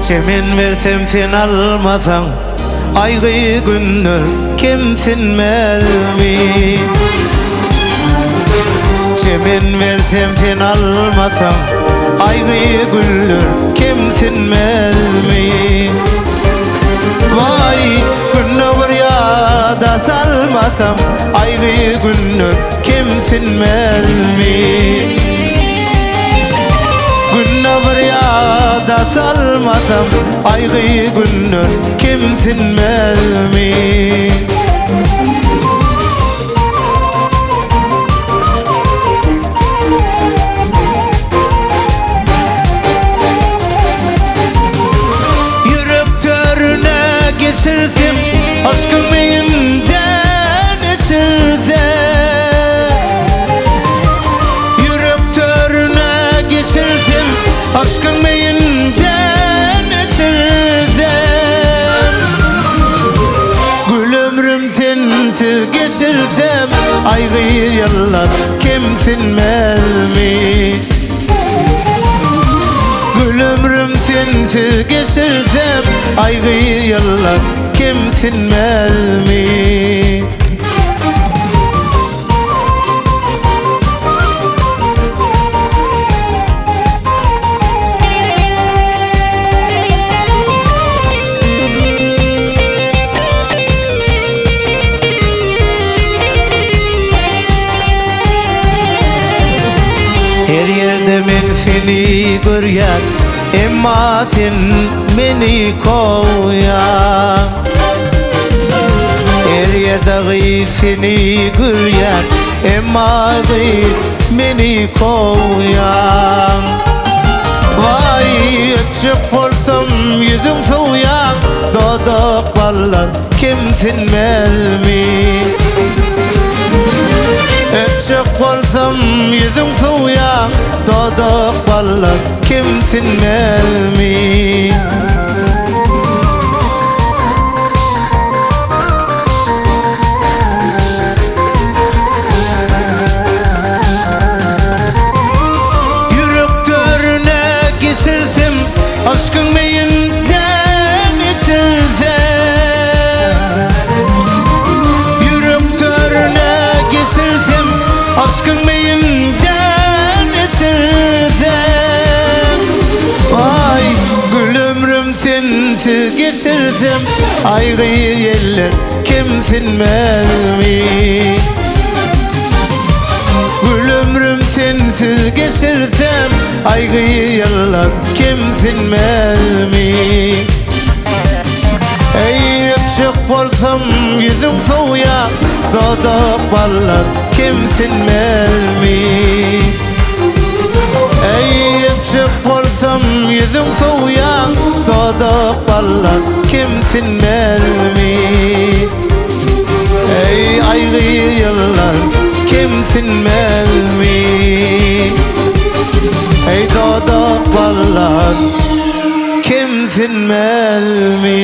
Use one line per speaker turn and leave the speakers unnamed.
Çemen bersem sen almasaň, Aýgy günler kemsinmezmi? Çemen bersem sen almasaň, Aýgy güller kemsinmezmi? Waý, günde bir ýada salmasam, Aýgy günler kemsinmezmi? Günde bir ýada salmasam, Aýgy günler kemsinmezmi? Ýürek törüne geçirsem, Yşkyň meýinden içirsem. Ýürek törüne geçirsem, Yşkyň meýinden içirsem. Gül ömrüm sensiz geçirsem, Aýgy ýyllar kemsinmezmi? Gül ömrüm sensiz geçirsem, Aýgy ýyllar kemsinmezmi? Her ýerde men seni görýän, emma sen meni kowýaň. Her ýerde gyz seni görýän, emma gyz meni kowýaň. Waý, öpjek bolsam ýüzüň sowýaň, dodak ballar kemsinmezmi? Öpjek bolsam ýüzüň sowýaň, dodak ballar kemsinmezmi? Ýürek törüne geçirsem, Yşkyň meýinden içirsem. Ýürek törüne geçirsem, Yşkyň meýinden içirsem. Aý, gül ömrüm sensiz geçirsem, Aýgy ýeller kemsinmezmi? Gül ömrüm sensiz geçirsem, Aýgy ýyllar kemsinmezmi? Eý, öpjek bolsam ýüzüň sowýa, Dodak ballar kemsinmezmi? Eý, öpjek bolsam ýüzüň sowýa, Dodak ballar kemsinmezmi? Eý, aýgy ýyllar kemsinmezmi? Eý, dodak ballar kemsinmezmi?